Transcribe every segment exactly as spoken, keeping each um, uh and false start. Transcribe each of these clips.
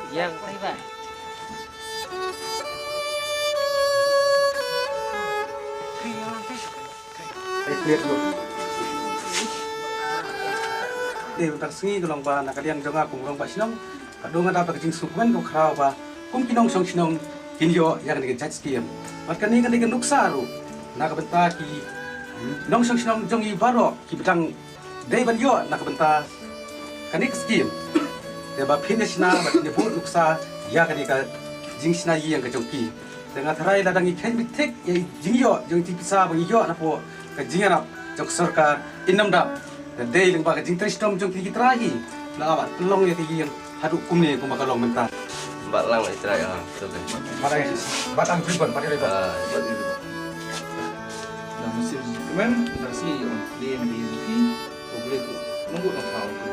Yang tai ba. Te mynta ka sngi ka long ba na ka liang jong nga kum u rangbah shnong, ka dang nga dap da ka jingsngewkmen ka khraw ba kum ki nongshong shnong kin ïoh ïa kane ka jait skim. Bad kane kane ka nuksa ruh na ka bynta ki nongshong shnong jong ngi baroh kiba dang dei ban ïoh na ka bynta kane ka skim. Te ba phin ïa shna ba phin ïa bud nuksa ïa kane ka jingshna ïing ka jong ki. Te nga tharai lada ngi kheiñ beit thik ïa i jingïoh jong i pisa ba ngi ïoh napoh ka jingïarap jong ka sorkar, in ym dap. Te dei lyngba ka jingtrei shitom jong ki ki trai hi la ba pynlong ïa ka ïing haduh kumne kumba ka long mynta. Bat lang ïa trai, ah, betul. Bat lang, bat lang ribbon, bat ribbon. Ah, bat ribbon. Dah mesti kmen, dah si on clean di ki. Boleh tu. Nombor tak tahu tu.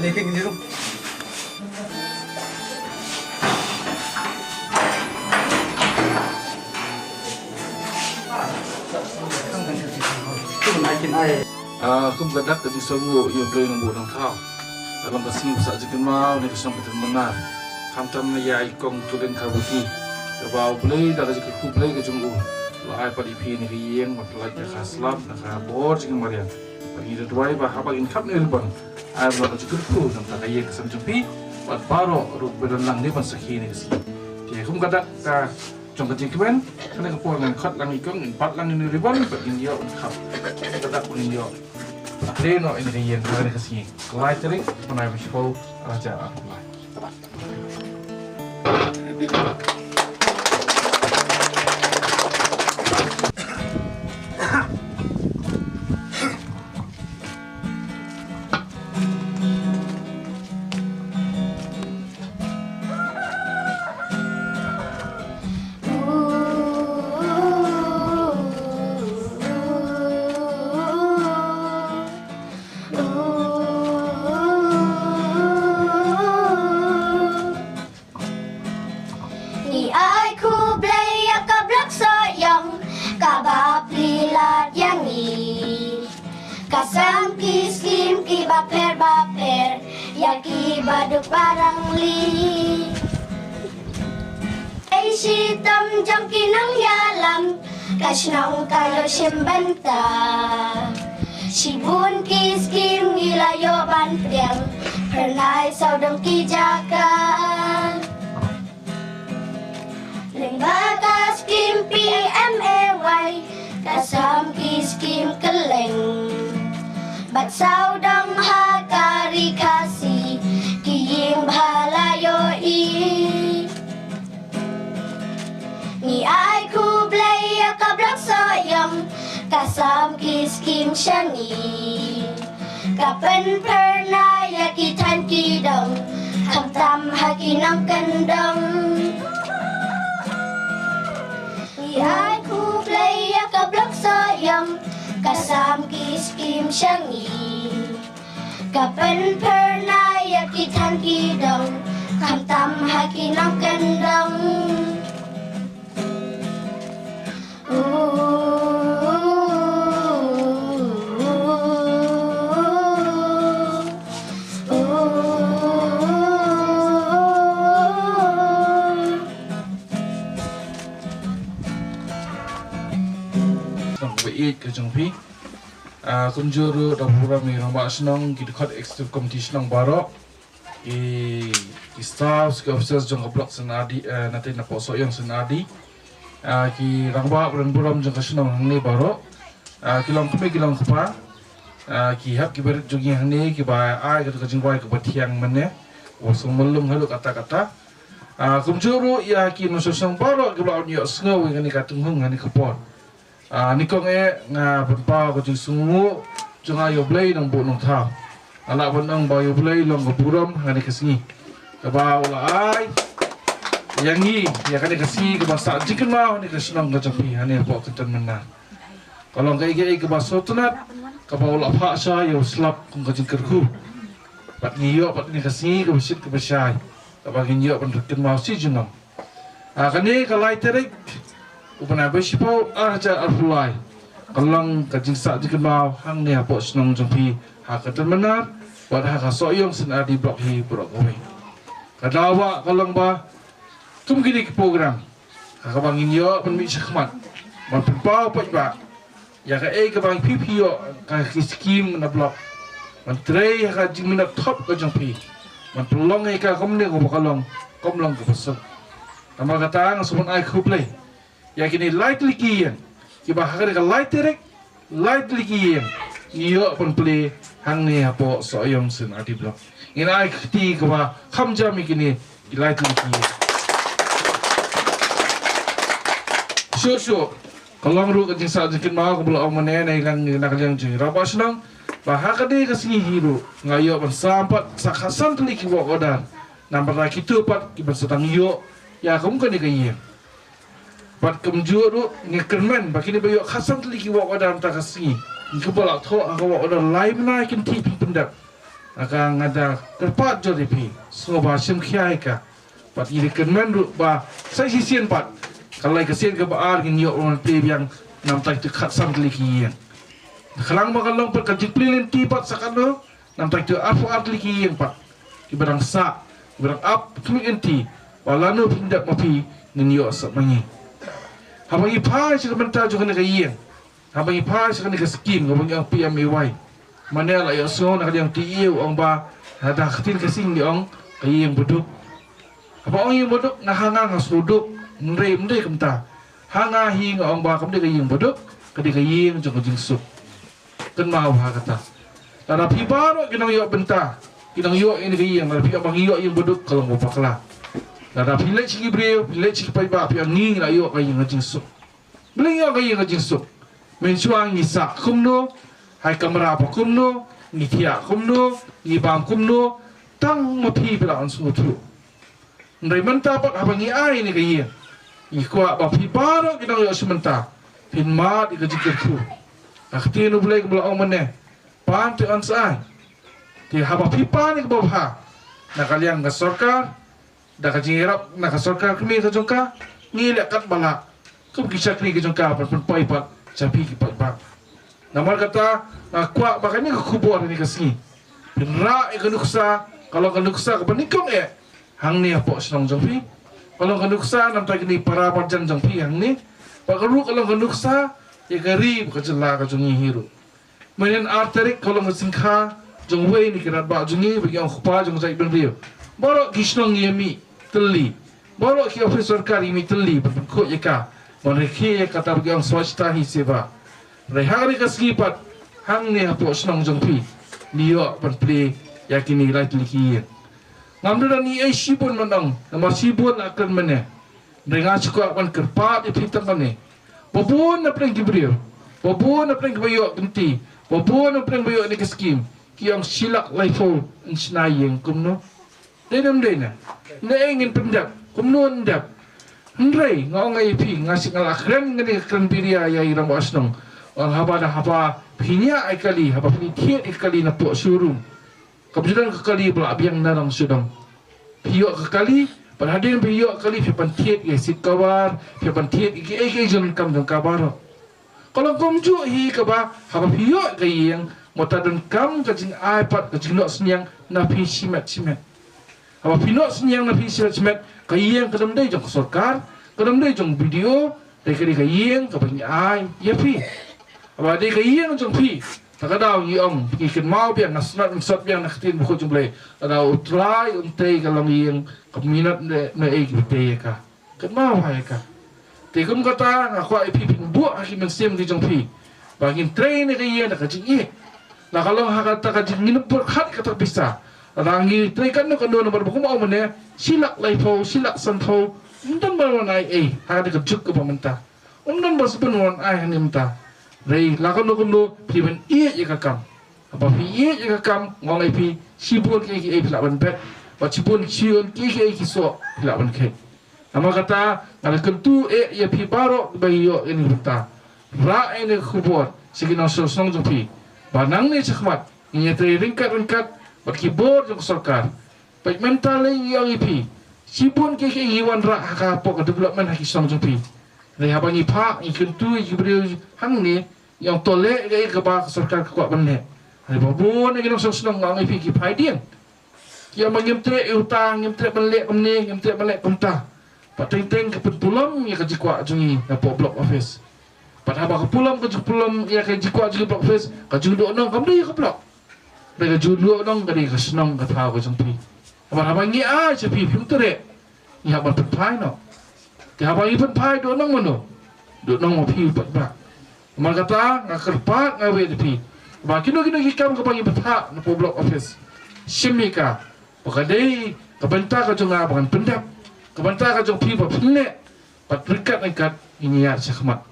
Ani king ni tu. Ah, kum ka dak ka jingsngewnguh ïa U Blei Nongbuh Nongthaw. Ka long ka sngi ba sah jingkynmaw ne ka shnong ka tynmynnar. Khamtam ïa i kong Tulen Kharbuti. Kaba U Blei da ka jingkyrkhu Blei ka jong u la ai pat ïa phi ne ka ïing ba pynlait da ka slap, da ka bor jingmariang. Bad ngi da duwai ba haba ngin khap ne ribbon, ai ba ka jingkyrkhu na ka ïing ka sem jong phi bad baroh ruh ba don lang ne ban sakhi ne ka sngi. Te kum ka dak ka jong ka jingkmen, kane ka por ngan khot lang i kong, ngin bat lang ïa une u ribbon bad ngin ïoh ban khap. Ka dak ngin ïoh. Khleh noh ïa kane ka ïing ha kane ka sngi. Lai tarik bnai ba shiphew, ar hajar arphew lai. Ngi ai khublei ïa ka Block Sohiong kaba plie lad ïa ngi. Ka sam ki skim kiba pher bapher ïa kiba duk barangli. Ei shitom jong ki nongïalam, ka shnong ka ïoh shim bynta. Shibun ki skim ngi la ïoh ban pdiang, phyrnai sawdong ki jaka. Lyngba ka skim P M A Y, ka sam ki skim kylleng. Bad sawdong ha ka ri Khasi, ki ïing bha la ïohi. Ngi ai khublei ïa ka Block Sohiong, ka sam ki skim sha ngi. Ka pynphyrnai ïa ki thaiñ ki dong, khamtam ha ki nongkyndong. Ngi ai khublei ïa ka Block Sohiong, ka sam ki skim sha ngi. Ka pynphyrnai ïa ki thaiñ ki dong, khamtam ha ki nongkyndong. Shnong ba ïeit ka jong phi. Ah, kumjuh ruh da burom ïa i rangbah shnong, ki dkhot executive committee shnong baroh. Ki, ki staff, ki officers jong ka block Synod, eh, na te na Pok Sohiong Synod. Ah, ki rangbah ba don burom jong ka shnong hangne baroh. Ah, ki long kmie ki long kpa. Ah, ki hep ki barit jong ngi hangne kiba ai ka, ka jingduwai kaba thiang mynne. Wa sngewlung haduh katta katta. Ah, kumjuh ruh ïa ki nongshong shnong baroh kiba la wan ïohsngew ïa kane ka tynghung kane ka por. Ah, nyngkong eh nga pynpaw ka jingsngewnguh jong nga ïa U Blei Nongbuh Nongthaw. Nga lah ban ong ba ïa U Blei long ka burom ha kane ka sngi. Kaba u la ai ïa ngi ïa kane ka sngi kaba sah jingkynmaw ha kane ka shnong ka jong phi ha kane hapoh Kynton Mynnar. Ka long kaei kaei kaba sngewtynnat kaba u la phah shai ïa u slap kum ka jingkyrkhu. Bad ngi ïoh bad kane ka sngi kaba shit kaba shai kaba ngin ïoh ban kynmaw shi junom. Ah, kane ka lai tarik u bnai ba shiphew ar hajar arphew lai. ka long ka jingsah jingkynmaw hangne hapoh shnong jong phi, ha ka Tynmanar bad ha ka Sohiong Synod Block hi baroh kawei. Ka daw ba ka long ba kum kine ki program ha kaba ngin ïoh ban mih shakhmat ban pynpaw paidbah ïa kaei kaba phi phi ïoh ka ki skim na block, ban trei ha ka jingminot thop ka jong phi, ban pynlong ïa ka kumne kaba ka long, kum long kaba suk. Namar kata nga sngewbha ai khublei ïa kine lai tylli ki ïing kiba ha kane ka lai tarik, lai tylli ki ïing ngi ïoh ban plie hangne hapoh Sohiong Synod Block. Ngin ai kti kaba kham jam ïa kine ki lai tylli ki ïing. Shuh shuh ka long ruh ka jingsah jingkynmaw kaba la ong mynne na ka liang jong i rangbah shnong ba ha kane ka sngi hi ruh nga ïoh ban sam pat sa khatsan tylli ki work order namar kito pat kiban sa dang ïoh ïa kum kane ka ïing. Bad kumjuh ruh ngi kyrmen ba kine ba ïoh khatsan tylli ki work order mynta ka sngi, ngi kumba la thoh ha ka work order lai bnai kynti phin pyndep. Nga ka nga da kyrpad jur ïa phi, sngewbha shim khia ïa ka. Bad ngi kyrmen ruh ba sa shisien pat ka lai ka sien kaba ar ngin ïoh ban plie biang namar kito khatsan tylli ki ïing. Khnang ba ka long pat ka jingplie lynti pat sa katno namar kito arphew ar tylli ki ïing pat kiba dang sah, kiba dang ap khmih lynti ba lano phin dep ma phi ngin ïoh sah ma ngi. Haba ngi phai sha ka bynta jong kane ka ïing, haba ngi phai sha kane ka skim kaba ngi ong P M A Y, mynne la ïohsngew na ka liang T E U ong ba ha da ka ktien Khasi ngi ong ka ïing baduk. Haba ong ïing baduk nga ha nga nga sngewduk, hynrei ym dei kumta. Ha nga hi nga ong ba kam dei ka ïing baduk, ka dei ka ïing jong ka jingsuk. Kynmaw ha kata. Lada phi baroh ki nongïoh bynta, ki nongïoh ïa kane ka ïing, lada phi ong ba ngi ïoh ïing baduk ka long ba bakla. Lada phi leit sha ki briew, phi leit sha ki paidbah, phi ong ngi la ïoh ka ïing ka jingsuk. Balei ngi ïoh ka ïing ka jingsuk? Mynshuwa ngi sah kumno, ha i kamra ba kumno, ngi thiah kumno, ngi bam kumno, tang ma phi phi la wan sngewthuh. Hynrei mynta pat haba ngi ai ïa kane ka ïing, ngi kwah ba phi baroh ki nongïoh sha mynta phin mad ïa ka jingkyrkhu. Ka ktien U Blei kumba la ong mynne, pan te yn sa ai. Te haba phi pan ïa kaba bha na ka liang ka sorkar, da ka jingïarap na ka sorkar kmie ka jong ka, ngi leh katba lah kum ki shakri ka jong ka ban pynpoi pat sha phi ki paidbah. Namar kata nga kwah ba kane ka khubor kane ka sngi phin rah ïa ka nuksa, ka long ka nuksa kaba nyngkong eh hangne hapoh shnong jong phi. Ka long ka nuksa namar kine para marjan jong phi hangne. Bad ka ruh ka long ka nuksa ïa ka ri bad ka jylla ka jong ngi hi ruh. Mynhynnin ar tarik ka long ka jingkha jong uwei na ki rangbah jong ngi ba ki ong kpa jong ka jaitbynriew. Baroh ki shnong ïa mih tylli, baroh ki ophis sorkar ïa mih tylli ban pynkhuid ïa ka, ban rakhe ïa kata ba ki ong Swachhata Hi Seva. Hynrei ha kane ka sngi pat hangne hapoh shnong jong phi ngi ïoh ban plie ïa kine lai tylli ki ïing. Ngam dei ban ïa shibun ban ong namar shibun la kren mynne. Hynrei nga shu kwah ban kyrpad ïa phi tang kane. Ba bun na pdeng ki briew, ba bun na pdeng kiba ïoh kynti, ba bun na pdeng ba ïoh ïa kane ka skim ki ong shi lak laiphew yn shna ïing kumno. Dei ne ym dei ne? Naei ngin pyndep, kumno yn dep? Hynrei nga ong ïa phi, nga shu, nga la kren kane ka kren biria ïa i rangbah shnong. Ong haba da haba phi ñiah ïa ka kali, haba phi thied ïa ka kali na poh showroom, kam ju don ka kali ba la biang na dong shu dong. Phi ïoh ka kali, bad hadien phi ïoh ka kali phi pan thied ïa seat cover, phi pan thied ïa kiei kiei jong ka kam jong ka baroh. Ka long kumjuh hi kaba haba phi ïoh ka ïing, mynta donkam ka jingai pat ka jingnoh synñiang na phi shimet shimet. Haba phi noh synñiang na phi shimet shimet, ka ïing kam dei jong ka sorkar, kam dei jong B D O, dei ka dei ka ïing kaba ngi ai ïa phi. Haba dei ka ïing jong phi, ta ka daw ngi ong, ngi kynmaw biang, nga sngewsih biang na ka ktien bakhuid jong U Blei. Ka daw U Trai un tei ka longïing, ka minot ne, naei kiba tei ïa ka. Kynmaw ha ïa ka. Te kum kata nga kwah ïa phi phin buh ha ki mynsiem ki jong phi ba ngin trei ïa kane ka ïing da ka jingïeit. La ka long ha kata ka jingïeit, ngin pyrkhat ïa kata ka pisa. La ngi trei katno katno namar ba kum u ong mynne, shi lak laiphew, shi lak sanphew, ym don ba wan ai ei ha kata ka juk kaba mynta. Ym don ba sbun wan ai hangne mynta. Hynrei la katno katno phi ban ïeit ïa ka kam. Haba phi ïeit ïa ka kam, nga ong ïa phi, shibun kiei kiei phi lah ban bet, bad shibun shibun kiei kiei ki soh phi lah ban kheit. Namar kata nga la kyntu eh ïa phi baroh kiba ïoh ïa kane ka bynta. Rah ïa kane ka khubor sha ki nongshong shnong jong phi ba nangne shakhmat ngin ïatrei ryngkat ryngkat bad ki bor jong ka sorkar. Bad mynta lei ngi ong ïa phi, shibun kiei kiei ngi wanrah ha ka por ka development ha ki shnong jong phi. Hynrei haba ngi phah, ngi kyntu ïa ki briew hangne, Ngi ong to leh kaei kaba ka sorkar ka kwah ban leh. Hynrei ba bun na ki nongshong shnong nga ong ïa phi ki phai dien. Ki ong ba ngim treh ïa uta, ngim treh ban leh kumne, ngim treh ban leh kumta. Pat teng teng ka pynpulom ïa ka jingkwah jong ngi napoh block office. Pat haba ka pulom ka jingpulom ïa ka jingkwah jong ngi block office, ka jingduh nong kam dei ïa ka block. Dei ka jingduh nong ka dei ka shnong ka thaw ka jong phi. Haba haba ngi ai sha phi phim treh, ngi hap ban pynphai noh. Te haba ngi pynphai duh nong mano? Duh nong ma phi pat ba. Namar kata nga kyrpad nga wad ïa phi ba kino kino ki kam kaba ngi bthah napoh block office, shim ïa ka. Ba ka dei ka bynta ka jong nga ba ngan pyndep, ka bynta ka jong phi ba phin leh. Pat ryngkat ryngkat ngin ïaid shakhmat.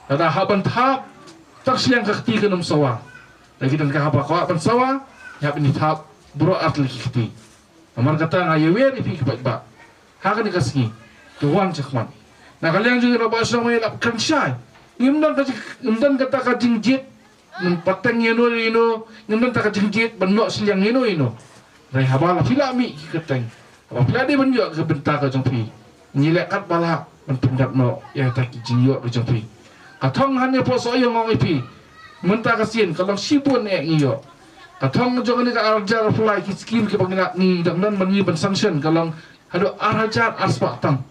Lada hap ban thap tang shiliang ka kti kan ym sawa. Lada ki don ka haba kwah ban sawa, ngi hap ban ïa thap baroh ar tylli ki kti. Namar kata nga ïa wad ïa phi ki paidbah ha kane ka sngi, to wan shakhmat. Na ka liang jong ngi, Rangbah Shnong, ngi la kren shai. Ngim don ka jing, ngim don kata ka jingjied ban pateng ïano ïano, ngim don kata ka jingjied ban noh shiliang ïano ïano. Hynrei haba la phi la mih ki kyrteng, haba phi la dei ban ïoh ka bynta ka jong phi, ngi leh katba lah ban pyndep noh ïa kata ki jingïoh ka jong phi. Ka thong hangne hapoh Sohiong, nga ong ïa phi, mynta ka sien ka long shibun eh ngi ïoh. Ka thong jong kane ka ar hajar arphew lai ki skim kiba ngi la, ngi dang don ban, ngi ban sanction ka long haduh ar hajar ar spah tam.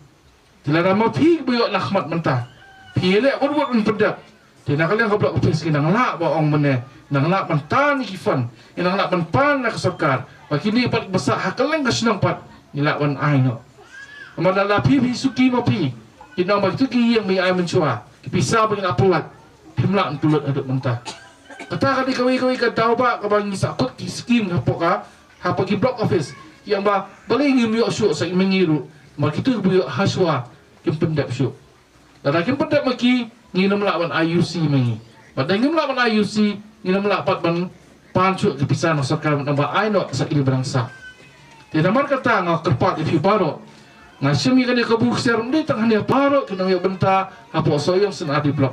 Te lada ma phi ba ïoh na khmat mynta, phi leh wut wut ban pyndep. Te na ka liang ka block office ngi nang lah ba ong mynne, nang lah ban tan ïa ki fund, ngi nang lah ban pan na ka sorkar ba kine pat ba sah ha kylleng ka shnong pat ngi lah ban ai noh. Namar lada phi, phi suki ma phi, ki nong ba kito ki ïing ba ngi ai mynshuwa, ki pisa ba ngi la pynlait, phim lah ban pynlut haduh mynta. Kata ka dei kawei kawei ka daw ba kaba ngi sahkut ki skim hapoh ka, hapoh ki block office. Ki ong ba balei ngim ïoh shuh sa ma ngi ruh, ma kito kiba ïoh ha shuwa kim pyndep shuh. Lada kim pyndep ma ki, ngin ym lah ban ai U C ma ngi. Bad da ngim lah ban ai U C, ngin ym lah pat ban pan shuh ki pisa na sorkar ban ai noh sa kine ba dang sah. Te namar kata nga kyrpad ïa phi baroh. Nga shim ïa kane ka khubor ksiar ym dei tang hangne, baroh ki nongïoh bynta hapoh Sohiong Synod Block.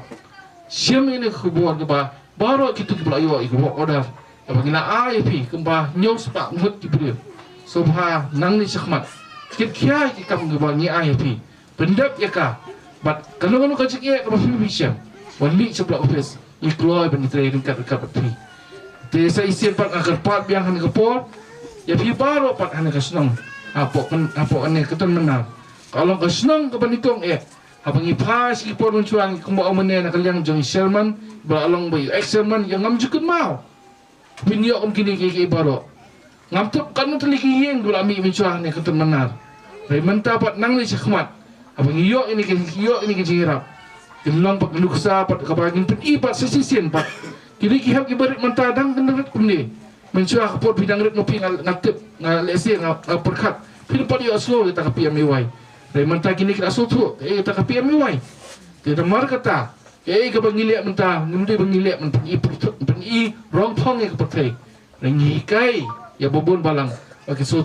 Shim ïa kane ka khubor kaba baroh kito kiba la ïoh ïa ka work order, kaba ngi la ai ïa phi kumba hynñiew spah ngut ki briew. Sngewbha nangne shakhmat kit khia ïa ki kam kiba ngi ai ïa phi, pyndep ïa ka. Bad kano kano ka jingeh kaba phi, phi shem, wan mih sha block office, ngi kloi ban ïatrei ryngkat ryngkat bad phi. Te sa shisien pat nga kyrpad biang ha kane ka por ïa phi baroh pat ha kane ka shnong, hapoh kane, hapoh kane ka Kynton Mynnar. Ka long ka shnong kaba nyngkong eh. Haba ngi phai sha ki por mynshuwa, ngi kumba ong mynne na ka liang jong i chairman, ba la long ba i ex chairman, ïa ngam ju kynmaw. Phin ïoh kum kine kiei kiei baroh. Ngam tip katno tylli ki ïing ba la mih mynshuwa hangne ha Kynton Mynnar. Hynrei mynta pat nangne shakhmat, haba ngi ïoh ïa kine ki, ïoh ïa kine ki jingïarap, kin long pat ka nuksa pat kaba ngin pyni pat sa shisien pat. Kine ki hep kiba rit mynta dang kin rit kumne. Mynshuwa ka por phi dang rit ma phi, nga, nga tip, nga lehse, nga, nga pyrkhat phin pat ïohsngew ïa kata ka P M A Y. Hynrei mynta kine ki la sngewthuh kaei kata ka P M A Y. Te namar kata, kaei kaba ngi leh mynta, ngim dei ba ngi leh ban pyni pyrthei, pyni rong phong ïa ka pyrthei. Hynrei ngi hikai ïa ba bun balang ba kin sngewthuh